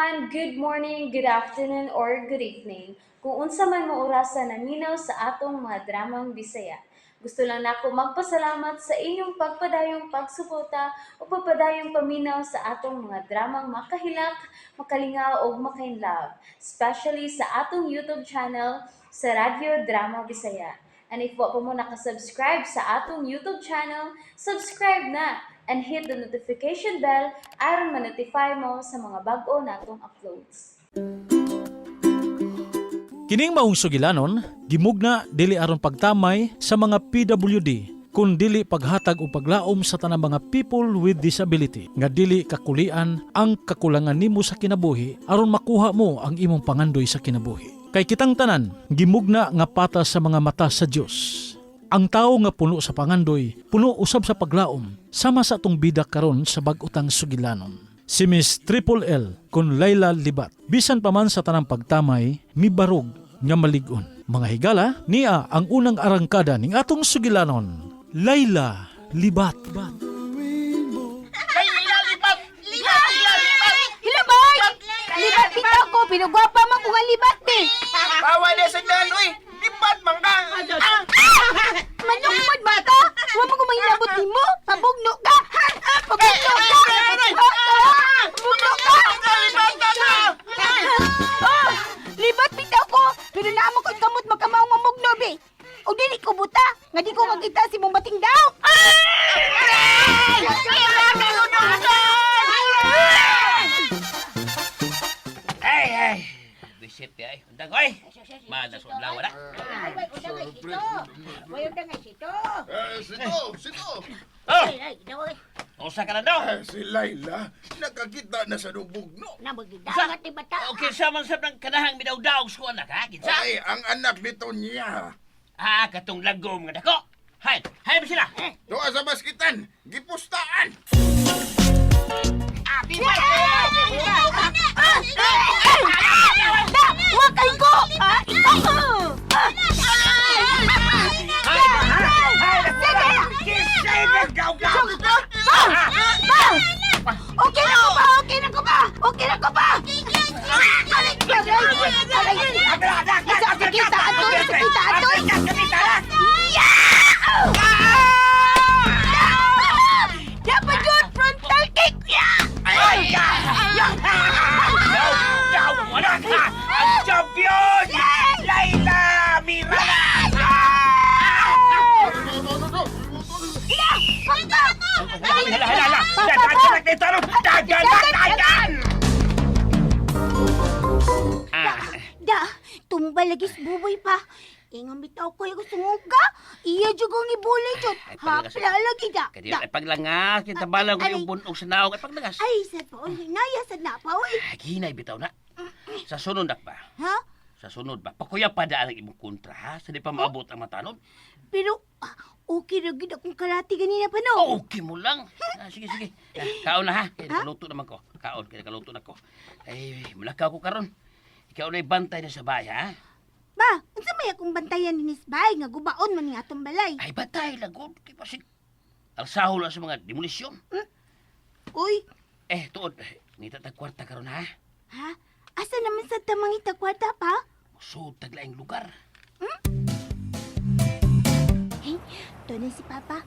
Everyone! Good morning, good afternoon, or good evening. Kung unsa man mo orasa naminaw sa atong mga dramang Bisaya. Gusto lang nako magpasalamat sa inyong pagpadayong pagsuporta o pagpadayong paminaw sa atong mga dramang makahilak, makalingaw ug makainlove, especially sa atong YouTube channel sa Radyo Drama Bisaya. And if wa pa mo nakasubscribe sa atong YouTube channel, subscribe na and hit the notification bell aron ma-notify mo sa mga bag-o natong uploads. Kining maong sugilanon, gimugna dili aron pagtamay sa mga PWD kun dili paghatag o paglaom sa tanang mga people with disability nga dili kakulian ang kakulangan nimo sa kinabuhi aron makuha mo ang imong pangandoy sa kinabuhi. Kay kitang tanan, gimugna nga patas sa mga mata sa Dios. Ang tao nga puno sa pangandoy, puno usab sa paglaom, sama sa atong bida karon sa bag-otang sugilanon. Si Miss Triple L kun Layla Libat. Bisan pa man sa tanang pagtamay, mibarog nga malig-on. Mga higala, niya ang unang arangkada ning atong sugilanon. Layla Libat. Layla, libat! Libat! Libat! Hilabay! Libat bitaw ko, pinugwapa man ko nga libat eh. Bawa na sa daan, uy! Libat man ka! Ah! Manukmod ba ka? Wa mo ko mahilabot nimo? Pabugno ka! Ha? Ah, pabugno ka! Ha? Ah, pabugno ka! Libat na! Oh, libat bitaw ko, pero naa man ko'y kamot makamao mamugno be. O dili ko buta, nga di ko makita si mong bating daw. Ay, ay. Bisit di ay. Undang, oy. Malas wa lawa na. Eh, sito, sito. Oh, usa ka na daw. Eh, si Laila, nakakita na sa lubugno. Okay, sa man sab ng kanahang midawdaog sa anak ha? Kinsa? Ay, ang anak nito niya. Ah, katong lagom nga dako. Hay, hay ba sila? Doa sa baskitan, gipustaan. Da, wa kay ko. Ah, ikaw. Ah. Sige. Kinsay naggaw-gaw? Pa! Pa! Okay na ko ba? Okay na ko ba? Okay na ko ba? Aray! Aray! Aray! Sa kita atoy! Sa kita atoy! Yeah! Dapat yun! Frontal kick! Yeah! Ay! Daw, mo anak ha! Ang champion! Layla Miranda! Yeah! Papa! Hala, hala, hala! Dagan ka lang dito! Dagan na, dagan! Ah, Da, tumba lagi sa buboy pa. Ingang bitaw ko yung gusto ka. Iya jud kong ibulay jud. Ay, paglagas. Hapla lagi da. Kaya Da. ay paglangas, kita balang ko yung bunog sa naog ay paglangas. Ay, sad pa oy. Hinaya sad na pa oy. Ay, hinay bitaw na. Sa sunod na ba? Ha? Sa sunod ba? Pakuya pa daan ang imong kontra ha? Sa di pa maabot ang matanon. Pero okay ra gid akong karate ganina pa no. Okay mo lang. Ah, sige, sige. Ah, kaon na ha. Kaya nakaluto naman ko. Kaon, kaya nakaluto na ko. Ay, mulakaw ko karon. Ikaw na'y bantay na sa bahay ha? Ba, unsa may akong bantayan ni Miss Bay nga gubaon man ning atong balay. Ay, bantay lang. Kaya pasig. Alsaho lang sa mga demolisyon. Uy, Eh, tuod. Ngita tag kwarta karon ha? ha? Asa naman sa tamang kwarta pa? Musod taglaing lugar. Hey, to na si Papa.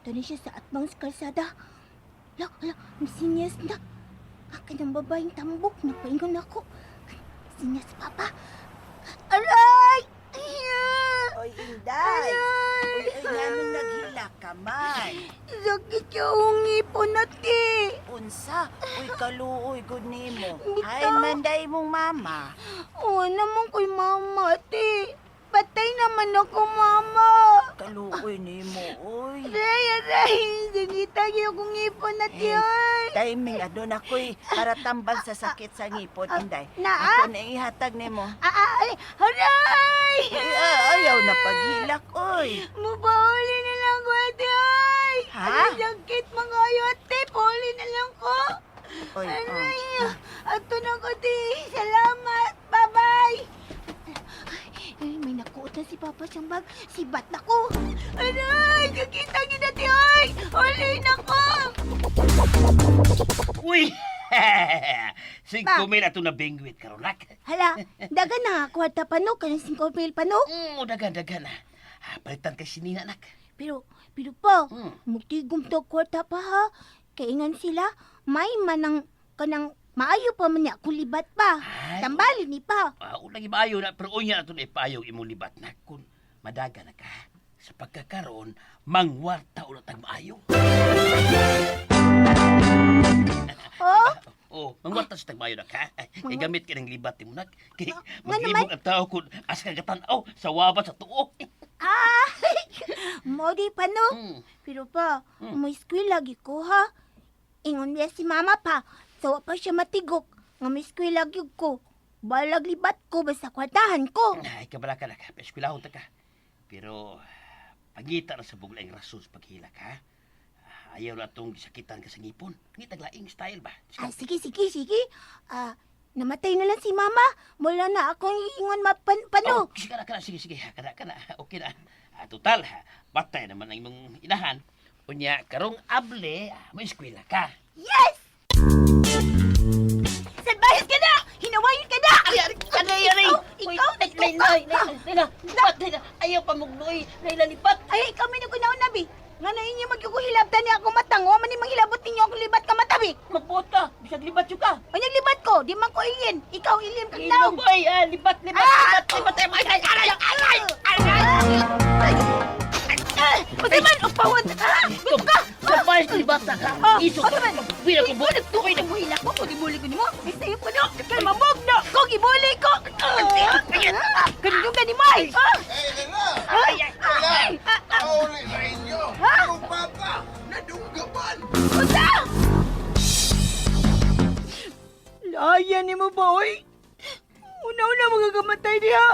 To na siya sa atbang sa kalsada. Hala, hala, misinyas na. Ang kanyang babaeng tambok, napaingon ako. Sinyas si Papa. Aray! Ay, Oy, Inday! Oy, oy, nganong naghilak ka man? Sakit yung ngipon nati. Unsa? Uy, kaluoy, good nimo. Bitaw. Ay, manday mong mama. Oo naman ko'y mama, ate. Patay naman ako, mama. Kaluoy nimo, oy. Aray, aray. Sakit yung ngipon nati, Eh, ay. Timing, adon ako'y para tambal sa sakit sa ngipon, Inday. Naa? Ako na ihatag nimo. Ah, ah, ay, aray! Ay, ah, ayaw na paghilak, oy. Mupauli na lang ko, ate, ay! Ha? Aray, sakit mga ayo, ate. Pauli na lang ko. Oy, oh. Aray, ato na ko, ate. Salamat. Bye-bye. Ay, may nakuot na si Papa siyang bag. Sibat na ko. Aray, kakita niyo na, ate, ay! Uli na ko! Uy! 5,000 ato na bingwit karon nak. Hala, dagan na kwarta pa no, kanang 5 mil pa no. Dagan dagan na. Ah, palitan kay sinina nak. Pero, pero pa, mugtigom to kwarta pa ha. Kaingan sila, may manang kanang maayo pa man niya akong libat pa. Ay. Tambali ni pa. Ah, unang imaayo na pero unya ato na ipayog imong libat nak kun madaga na ka. Sa pagkakaroon, mangwarta ulit tag maayo. Oh, Oh, mangwarta sa tag maayo nak ha. Kay gamit ka ng libat mo nak. Kay nga maglibog ang tao kun asa ka gatan-aw sa waba sa tuo. ah, mo di pa no. Pero pa, may eskwela lagi ko ha. Ingon niya si mama pa, sawa pa siya matigok. Nga may eskwela gyud ko. Balag libat ko, basta kwartahan ko. Ay, kabala ka nak. Eskwelahon ta ka. Pero pangita na sa buglaing rason sa paghilak ha. Ah, ayaw na itong sakitan ka sa ngipon. Ngitag laing style ba? Ah, sige, sige, sige. Ah, namatay na lang si mama. Mula na akong iingon mapan pano. Oh, sige na, kana. Sige, sige. Kana, kana. Okay na. Ah, total, ha, batay naman ang imong inahan. Unya, karong able, ah, may eskwela ka. Yes! Salbahes ka na! Hinawayin ka na! Ay, aray, aray, aray! Ikaw, ikaw, Ay, ikaw Nay, ka! nay, nay, Layla, lipat, Layla. Ayaw pa mugnoy. Layla, lipat. Ay, ikaw may nagunaw na, bi. Nga na inyo magkukuhilabtan niya akong matang. Wa man ni manghilabot ninyo akong libat ka matabi. Magbuot ka. Bisag libat yun ka. Unyang libat ko, di man ko ilin. Ikaw ilin kag Ilo naong. ko ay, ah, libat, libat, libat, libat. Ay, ay, aray, aray, aray! Pagkaman, upawan ka! Gusto ka! Sabay, libat na ka. Ah, Iso ka. pagkaman. Wala ko buot. Uy, nagmuhila ko. Kung ibuli ko nimo, ay sa'yo ko no. Kay mamog no. Kung ibuli ko. Kanindong ni mo ay. Ah! Eh, Lela! Ay! Lela! Ay! Ah, ah. Kauli sa inyo! Ha? Yung papa! Nadunggaban! Unsa? Laya ni mo ba, oy? Una-una magagamatay diha.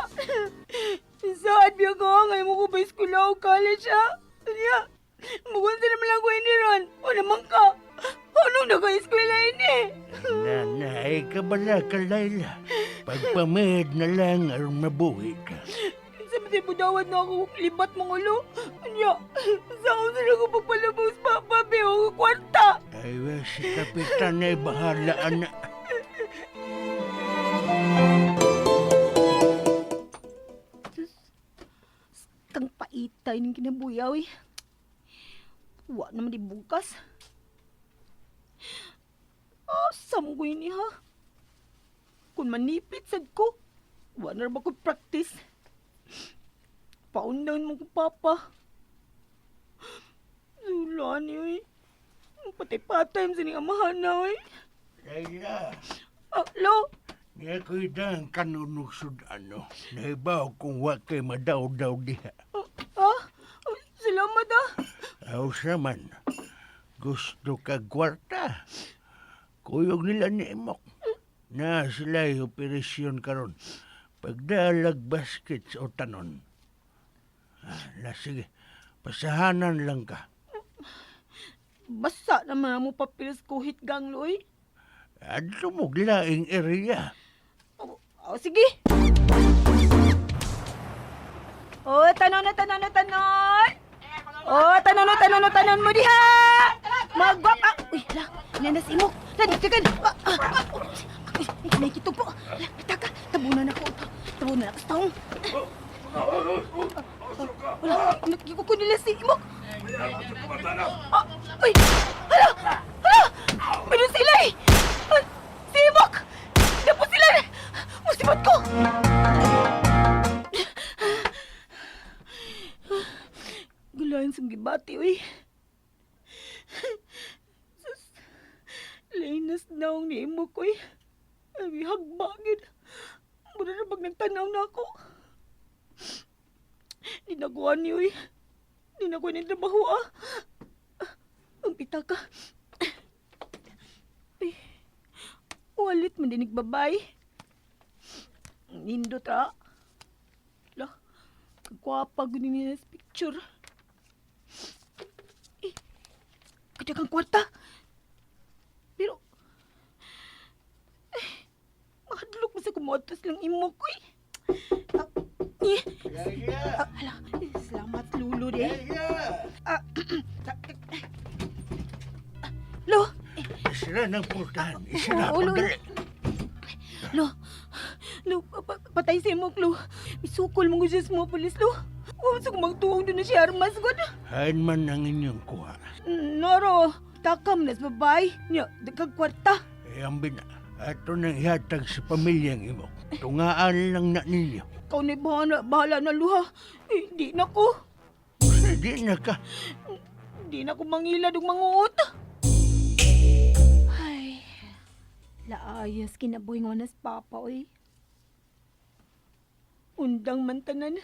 Saan biya ka? Ngayon mo ko ba eskwela o college, ha? Niya, mukunsa naman lang ko ini ron. Wala man ka. Anong naka-eskwela ini? Nanay ka bala ka, Layla. Pagpamid na lang aron mabuhi ka. Sa matay budawad na ako, libat mong ulo. Anya, saan sila ko pagpalabos, papa, biyo, kwarta. Ay, we, si Kapitan ay bahala, anak. Kang paitay ng kinabuyaw, eh. Wa naman di bukas. Ah, sam ko ini ha. Kung manipit sad ko, wa na ba ko practice. Paundan mo ko papa. Sula niyo eh. Patay-patay mo sa ning amahan na eh. Layla, Ah, lo, niya ko'y dang kanunusod ano. Naibaw kung wa kay madaw-daw diha. ah, ah, salamat ah. Aw man, gusto ka kwarta. Kuyog nila ni Imok. Na sila'y operasyon karon. Pagdalag baskets o tanon. Ah, la, sige, pasahanan lang ka. Basa naman mo papilis ko hit gang loy. Adto mo laing area. Oh, oh, sige. Oh, tanon na tanon na tanon. Oh, tanon na tanon na tanon mo diha. Magwap ah. Uy, la, nanas imok. Lan, tikan. Ah, ah, ah. Uy, ay, nakitog po. La, taka, tabunan ako. Tabunan ako sa taong. Wala, nakikuko nila si imok. Ah, uy, hala, hala. Meron sila eh. Ah, si imok. Napo sila. Musibat ko. Gulayan sa gibati, uy. Sus, lainas naong ni imo ko, uy. Ay, hagbagin. Mura na pag nagtanaw na ako. Di nakuha ni, uy. Di nakuha ni trabaho, ah. Ang pitaka. Uy, walit man dinig babay. Nindot, ah. La, kagwapa gud ni sa picture. Eh, kadya kang kwarta. Pero, eh, mahadlok mo sa kumotos lang imo ko eh. Ah, eh, ah, hala, eh, salamat lulo de. Ah, ah, lo, eh, Isira ng pultahan. Isira Oo, Lo. pagdali. Lo, lo, patay si mo, lo. Isukol mo ko siya sa mga pulis, lo. Huwag sa magtuong doon na siya armas, God. Hain man ang inyong kuha. Noro, takam nas babay. Nya, dagkag kwarta. Eh, ang bina. Ato nang ihatag sa pamilyang imo. Tungaan lang na ninyo. Ikaw na bahala, bahala na luha. Eh, di na ko. Di na ka. Di na ko mangilad og manguot. Ay, laayas kinabuhi nga nas papa, oy. Undang man tanan.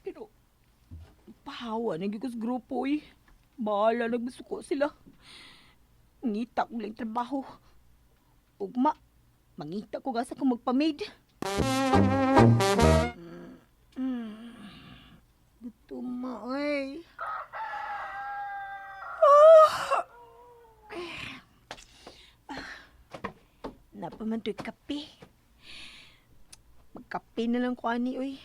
Pero, pahawa na gyud ko sa grupo, oy. Bahala nagmasuko sila. Ngita ko lang trabaho. Ugma, mangita ko gasa ko magpamaid. Gutom ma, oy. Ah! Napaman to'y kape. Magkape na lang ko ani, oy.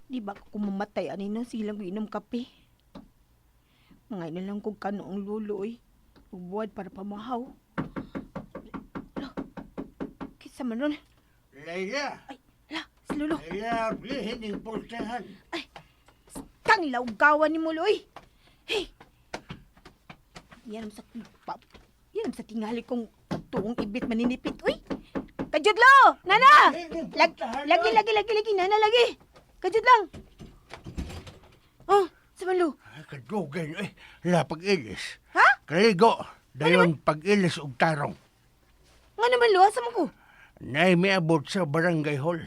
Di ba ako kumamatay ani na silang ko inom kape. Mga na lang kong kano ang lulo, oy. Ugbuad para pamahaw. Lo, kinsa man ron? Layla! Ay, la, si Lolo. Layla, blihin yung pultahan. Tang laugawan ni mo, Loy. Hey! Yan ang sa pa, yan ang sa tingali kong tuong ibit maninipit. Uy! Kajud lo! Nana! Lag, lagi, lagi, lagi, lagi. Nana, lagi. Kajud lang. Oh, sa man, lo? Ay, kadugay, eh. La, pag-ilis. Ha? Kaligo. Dayon pag-ilis og tarong. Nga naman, lo? Asa mo ko? Nay miabot sa barangay hall.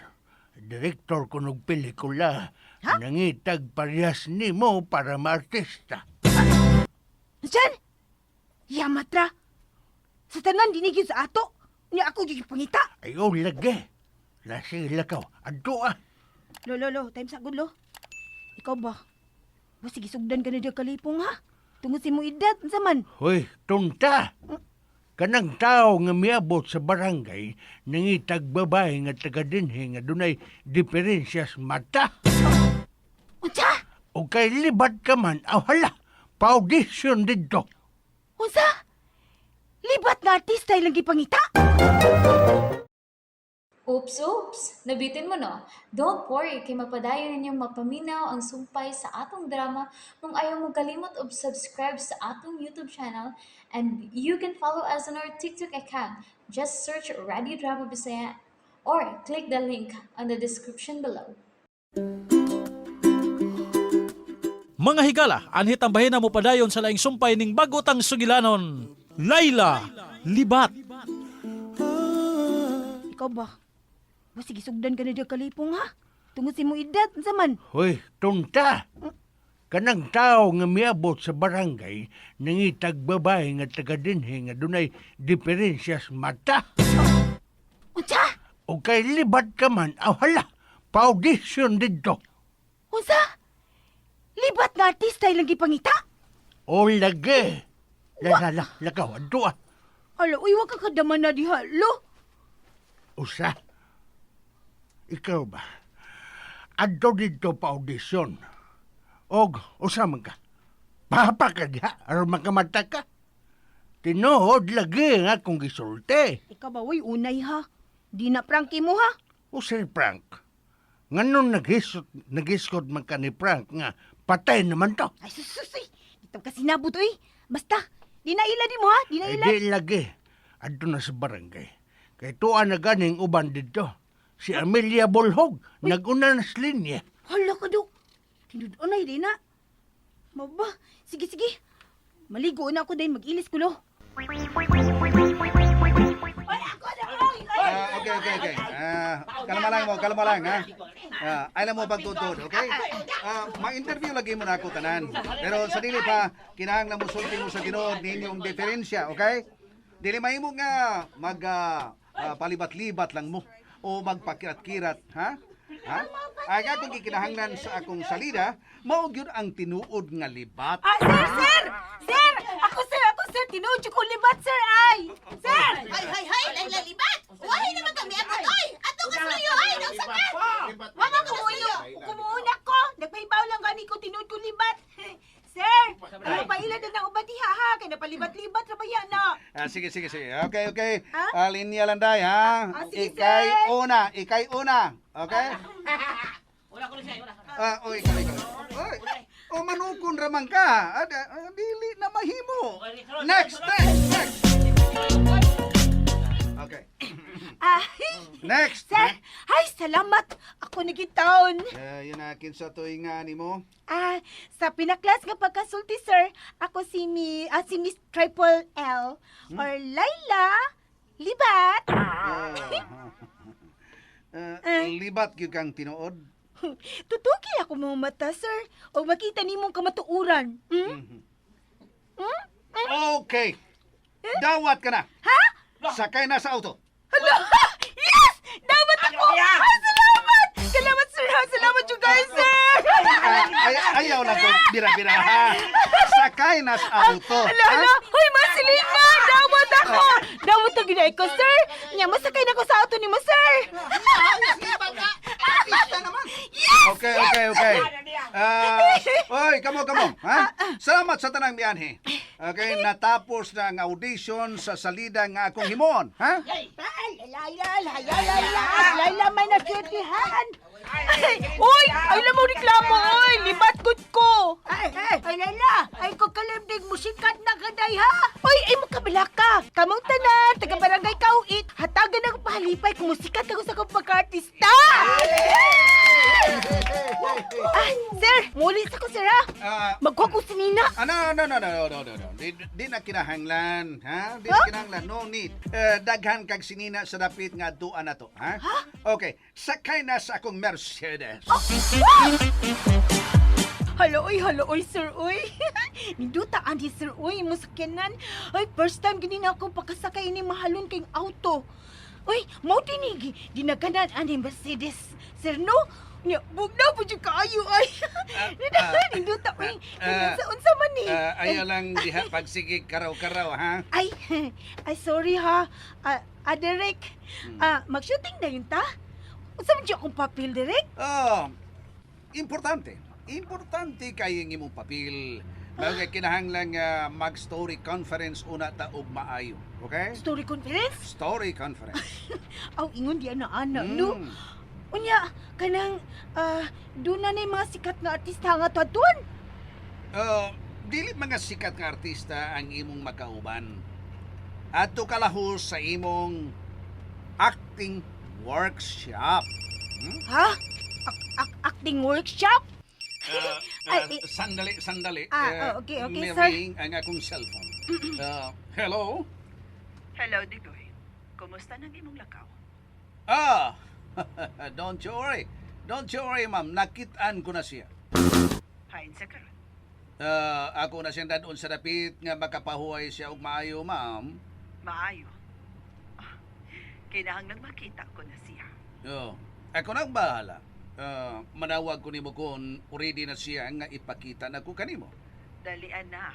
Direktor ko og pelikula. Ha? Nangitag parehas nimo para maartista. Diyan! Yamatra! Sa tanan, dinigin sa ato. Niya ako yung pangita. Ayaw lagi. Lasila ka. Adto ah. Lo, lo, lo. Time sa lo. Ikaw ba? Ba, sige, sugdan ka na diya kalipong, ha? Tungod si mo edad, unsa man? Hoy, tunta. Kanang tao nga miabot sa barangay nangitag babae nga taga dinhi nga dunay diferensyas mata. Unsa? O kay libat ka man, aw hala, pa-audition didto. Unsa? Libat nga artista ilang gipangita? Oops, oops! Nabitin mo no? Don't worry, kay mapadayon ninyong mapaminaw ang sumpay sa atong drama kung ayaw mo kalimot og subscribe sa atong YouTube channel, and you can follow us on our TikTok account. Just search Radio Drama Bisaya or click the link on the description below. Mga higala, anhit ang bahina mo padayon sa laing sumpay ning bagotang sugilanon. Layla, Libat. Ikaw ba? Ba, sige, sugdan ka na diya kalipong, ha? Tungod si mo edad, unsa man? Hoy, tunta. Kanang tao nga miabot sa barangay nangitag babae nga taga dinhi nga dunay diferensyas mata. Unsa? O kay libat ka man, aw hala, pa-audition didto. Unsa? Libat nga artista ilang gipangita? O lagi. La la la, lakaw, adto ah. Ala, uy, wag ka kadaman na diha, lo. Usa. Ikaw ba? Adto didto pa audition. Og usa man ka. Papa ka diha, aron makamata ka. Tinuod lagi nga akong gisulti. Ikaw ba, uy, unay, ha? Di na prangki mo, ha? O Sir Frank, nganon naghisgot man ka ni Frank nga patay naman to. Ay, sus, sus, uy. Dito ka sinabot, uy. Basta, di na ila di mo, ha? Di na Ay ila. di lagi. Adto na sa barangay. Kay tuwa na ganing uban didto. Si Amelia Bolhog, naguna na sa linya. Hala ka daw. Tinud-unay, di na. Maba, sige, sige. Maligo na ako dahil mag-ilis ko, lo. Ay, ako na! Ay, ay, Ah, okay. Ah, kalma lang mo, kalma lang ha. Ah, alam mo pagtutod, okay? Ah, ma-interview lagi mo na ako tanan. Pero sa dili pa kinahanglan mo sulti mo sa Ginoo ninyong diferensya, okay? Dili mahimo nga mag palibat-libat lang mo o magpakirat-kirat, ha? Ha? Ay akong gikinahanglan sa akong salida, mao gyud ang tinuod nga libat. Ah, sir, sir! Sir! Ako, sir! Ako, sir! Tinuod ko libat, sir! Ay! Sir! Hay, hay, hay, Layla Libat! Wahay naman kami abot, oy! Ato ka sa'yo, ay! Nausa ka! Wala ko kumuyo! Kumuuna ko! Nagpahibaw lang gani ko tinuod ko libat! Sir! Ano pa ila na ng uban diha ha? Kay napalibat-libat. Sige, sige, sige. Okay, okay. Ha? Ah, linya lang day, ha? Ah, sige, Ikay sir. una, ikay una. Okay? Ah, oy, ikaw, ikaw. Oy, oh, manukon raman ka. Dili na mahimo. Next, next, next. Okay. Ah, Next. sir, ay, salamat. Ako nagitaon. Yun na, kinsa to'y nga ni mo. Ah, sa pinaklas nga pagkasulti, sir, ako si Miss Triple L or Laila Libat. Libat gyud kang tinuod. Tutuki ako mga mata, sir. O makita nimong kamatuuran. Hmm? Okay. Dawat ka na. Ha? Sakay na sa auto. Hala! Yes! Dapat ako! Ay, salamat! Salamat, sir! Ha? Salamat you guys, sir! Ayaw lang ko bira-bira ha. Sakay na sa auto. Hala, hala! Hoy, Marcelina! Dawat ako! Dawat ang ginay ko, sir! Nya, masakay na ko sa auto ni mo, sir! Yes! Okay. Ah, oy, kamo kamo, ha? Salamat sa tanang mianhi. Okay, natapos na ang audition sa salida nga akong himoon, ha? Ay, Laila, Laila, Laila, Laila, may nasyetihan. Ay, uy! Ay, mo reklamo, oy! Libat gud ko! Ay, ay, ay, Laila, ay ko kalimdig, musikat na kaday, ha? Uy, ay mo kabila ka! Kamong tanan, taga barangay Kauit, hatagan ako pahalipay kung musikat ako sa akong pagka-artista! Ah, sir, muli sa ko, sir, ha? Ah, Magkuha ko si Nina. Ah, no, no, no, no, no, no, no. Di na kinahanglan, ha? Di na kinahanglan. No need. Eh, daghan kag sinina sa dapit nga duan na to, ha? Okay, sakay na sa akong Mercedes. Hala, oy, hala, oy, sir, oy. Ninduta, ani, sir, oy, mo sakyanan. Ay, first time gini na akong pagkasakay ini mahalon kayong auto. Uy, mao tinigi, dinaganan ani Mercedes. Sir, no? Nya, bugnaw po dyan kaayo, ay. Ninduta, oy. Unsa man ni? Ayaw lang diha pagsige karaw-karaw, ha? Ay, ay, sorry ha. Derek, mag-shooting na yun ta? Unsa man dyan akong papel, Derek? Oh, importante. Importante kay ang imong papel. Bagay kinahanglan nga mag-story conference una ta og maayo. Okay? Story conference? Story conference. Aw, ingon di ana ana, no? Unya, kanang, doon na na yung mga sikat nga artista nga tuwan. Oh, dili mga sikat nga artista ang imong makauban. Adto kalahos sa imong acting workshop. Ha? Acting workshop? Ay, eh. Sandali, sandali. Ah, oh, okay, okay, may sir. ring ang akong cellphone. Hello? Hello, Digoy. Kumusta nang imong lakaw? Ah, don't you worry. Don't you worry, ma'am. Nakitaan ko na siya. Hain sa karon. Ako na siyang dadon sa dapit nga makapahuway siya og maayo, ma'am. Maayo. Ah, kinahanglang makita ko na siya. Oh, ako na ang bahala. Manawag ko nimo kung ready na siya nga ipakita na ko kanimo. Dalian na.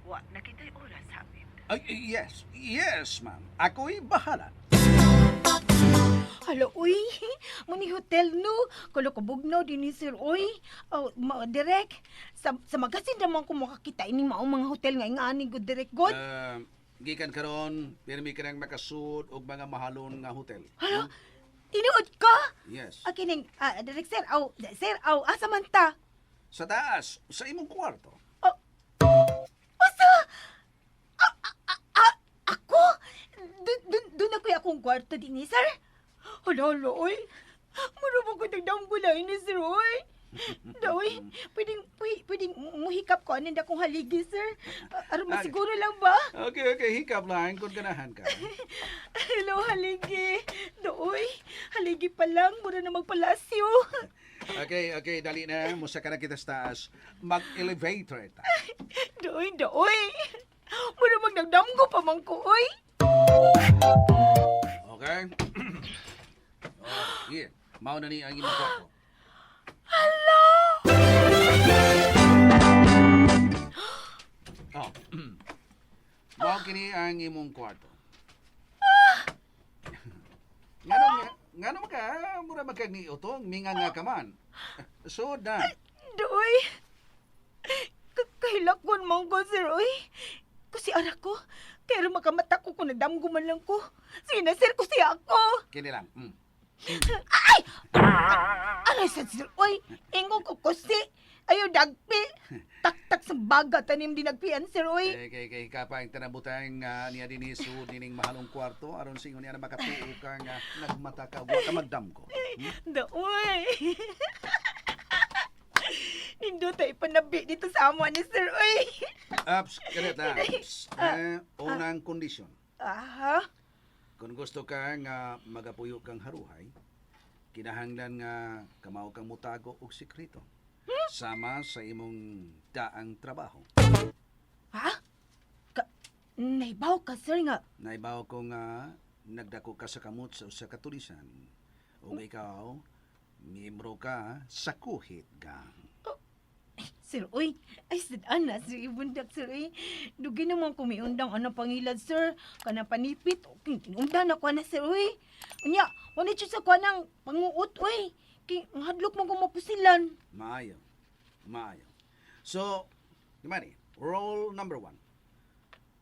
Wa na kita'y oras hapit. Ay, yes, yes, ma'am. Ako'y bahala. Hala, uy. Muni hotel, no? Kulo ko bugnaw din ni sir, uy. Oh, ma, direk. Sa magasin naman ko makakita ini maong mga hotel nga nga ani good direk good. Gikan karon, pirmi ka nang makasuod og mga mahalon nga hotel. Hala, tinuod ka? Yes. Okay, ning, direk sir, aw, sir, aw, asa man ta? Sa taas, sa imong kwarto. Asa? Ako? Dun ako yung akong kwarto din eh, sir. Hala, hala, oy. Mura ba ko nagdamgulay ni sir, oy? Doy, pwedeng muhikap ko anin akong haligi, sir. Aron masiguro lang ba? Okay, hikap lang kung ganahan ka. Hello, haligi. Doy, haligi pa lang, mura na magpalasyo. Okay, dali na. Musa ka na kita sa taas. Mag-elevator ta. Doy, doy. Mura magnagdamgo pa man ko, oy. Okay? Oh, here. Mao na ni ang imong kwarto. Hala! Oh. Mao kini ang imong kwarto. Ngano ka mura magkag ni utong minga nga ka man. Sud na. Doy. Kahilakon man ko, sir, oy. Kasi ara ko, Pero makamata ko kung nadamgo man lang ko. Sige na, sir, ko siya ako. Kini lang. Ay! Aray sa sir, oy. Ingo ko kusi. Ayaw dagpi. Taktak sa baga tanim di nagpian, sir, oy. Eh, kay kay ka pa ang tanabutang niya dinhi sud nining mahalong kwarto aron singon niya na makatuo ka nga nagmata ka wa ka magdamgo. Da, oy. Nindot ay panabi dito sa amo ni sir, oy. Ups, karet na. Ups. Eh, unang kondisyon. Aha. Kung gusto ka nga magapuyo kang haruhay, kinahanglan nga kamao kang mutago og sekreto. Sama sa imong daang trabaho. Ha? Ka naibaw ka, sir, nga. Naibaw ko nga nagdako ka sa kamot sa usa ka tulisan. Ug ikaw, miyembro ka sa kuhit gang. Sir, oy. Ay, sad ana, sir, ibundak, sir, oy. Dugi naman kumiundang ano pangilad, sir. Kana panipit. Okay, kinundan ako na, sir, oy. Unya, wala siya sa kuha ng panguot, oy. Kay, ang hadlok mo kumapusilan. Maayo. Maayo. So, Imani, role number 1.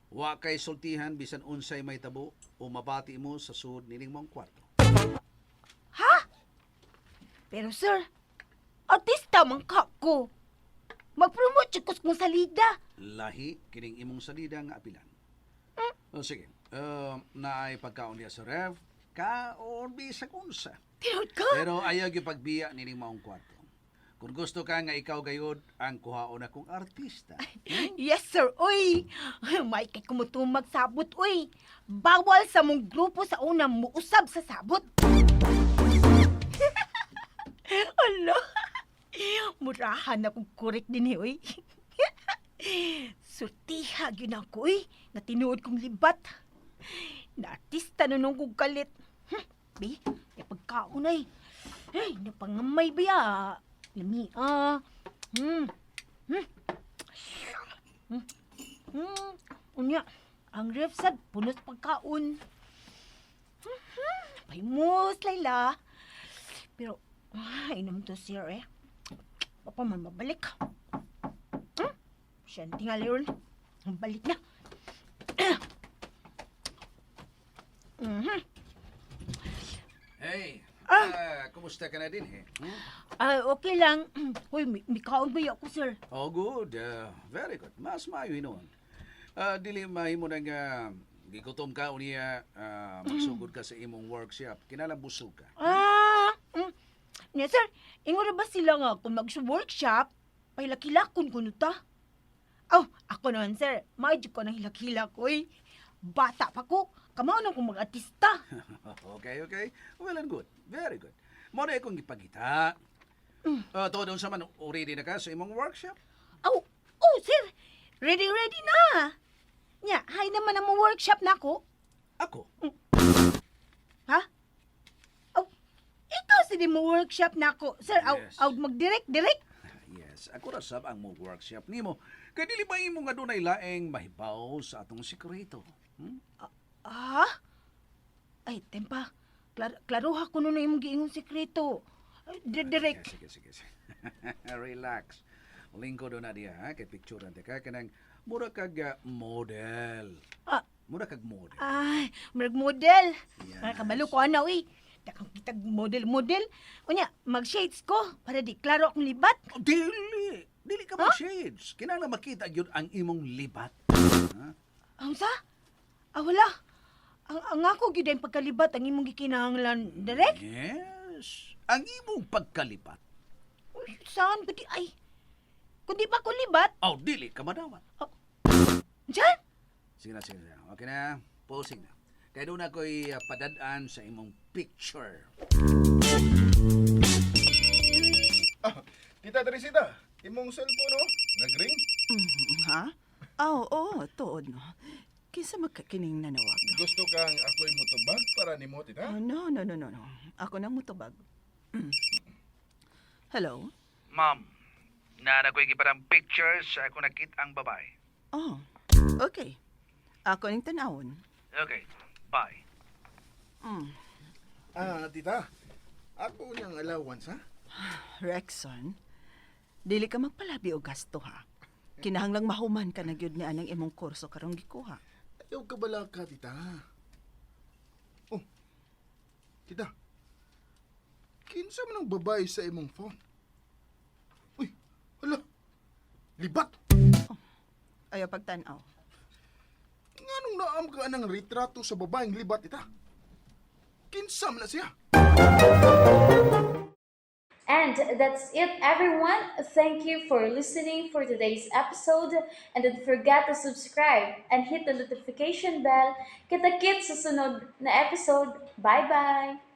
Wa kay sultihan bisan unsay may tabo o mabati mo sa sud nining mong kwarto. Pero, sir, artista man ka ko. Mag-promote siya ko kung salida. Lahi kining imong salida nga apilan. O sige, naay pagkaon diya sa ref, kaon bisag unsa. Tinuod ka? Pero ayaw gyud pagbiya nining maong kwarto. Kung gusto ka nga ikaw gayod ang kuhaon akong artista. Yes, sir. Uy, may kay kumutumag sabot, uy. Bawal sa mong grupo sa una muusab sa sabot. Ala, murahan akong korek din eh, uy. Surtiha gyud ako, uy. Nga tinuod kong libat. Na artista na nung kong kalit. Bi, pagkaon ay. Ay, napangamay ba ya? Lami, ah. Unya, ang ref sad punos pagkaon. Paimos, Layla. Pero, ay, inom to sir eh. Papa man mabalik. Siya tingali ron. Balik na. Hey, ah, kumusta ka na din eh? Hmm? Ay, okay lang. Uy, may kaon ba ako, sir? Oh, good. Very good. Mas maayo hinuon. Dili mahimo nang gigutom ka unya magsugod ka sa imong workshop. Kinahanglan busog ka. Ah, Nya, sir, ingon na ba sila nga kung mag-workshop, pahilakilakon kuno ta? Aw, ako naman, sir. Maayod ko ng hilak-hilak, uy. Bata pa ko. Kamao na kong mag-artista. Okay, okay. Well and good. Very good. Mo na akong gipagita. Tuod unsa man already na ka sa imong workshop? Aw, oh, sir. Ready, ready na. Nya, hay naman ang workshop na ako. Ako. Ha? Aw, ikaw sige mo workshop na ako. Sir, aw, Yes. aw, mag-direct, direct. Yes, ako ra sab ang mo workshop nimo. Kay dili ba imo nga dunay laing mahibaw sa atong sikreto? Hmm? Ah? Ay, tempa. Klaruha ko nun na imong giingon sekreto. Ay, direct. Sige, sige, sige. Relax. Lingko do na diya, ha? Kay picture na ka kanang mura kag model. Ah. Mura kag model. Ay, murag model. Yes. Yes. Kabalo ko ana uy. Dakang kitag model-model. Unya, mag-shades ko para di klaro akong libat. Oh, dili. Dili ka mo shades. Kinahanglan makita gyud ang imong libat. Ha? Ang sa? Ah, wala. Ang ako gyud ang pagkalibat ang imong gikinahanglan direct. Yes. Ang imong pagkalibat. Uy, saan kundi ay. Kundi pa ko libat. Aw, dili ka madawat. Diyan. Sige na, sige na. Okay na. Posing na. Kaya doon ako'y padad-an sa imong picture. Ah, Tita Teresita, imong cellphone oh, nagring. Ha? Ah, oo, tuod no. Kinsa magkakining nanawag? Gusto kang ako'y mutubag para nimo, tita? Oh, no, no, no, no, no. Ako nang mutubag. Hello? Ma'am, nana ko'y giparang picture sa ako nakita ang babae. Oh, okay. Ako ning tanawon. Okay, bye. Ah, tita. Ako niyang allowance, ha? Rexon, dili ka magpalabi og gasto ha. Kinahanglang mahuman ka na gyud ni anang imong kurso karong gikuha. Ayaw ka balaka, tita. Oh, tita. Kinsa man ang babae sa imong phone? Uy, hala. Libat! Ayaw pagtanaw. Nganong naam ka ng retrato sa babaeng libat, tita? Kinsa man na siya? And that's it, everyone. Thank you for listening for today's episode. And don't forget to subscribe and hit the notification bell. Kita-kits sa sunod na episode. Bye-bye!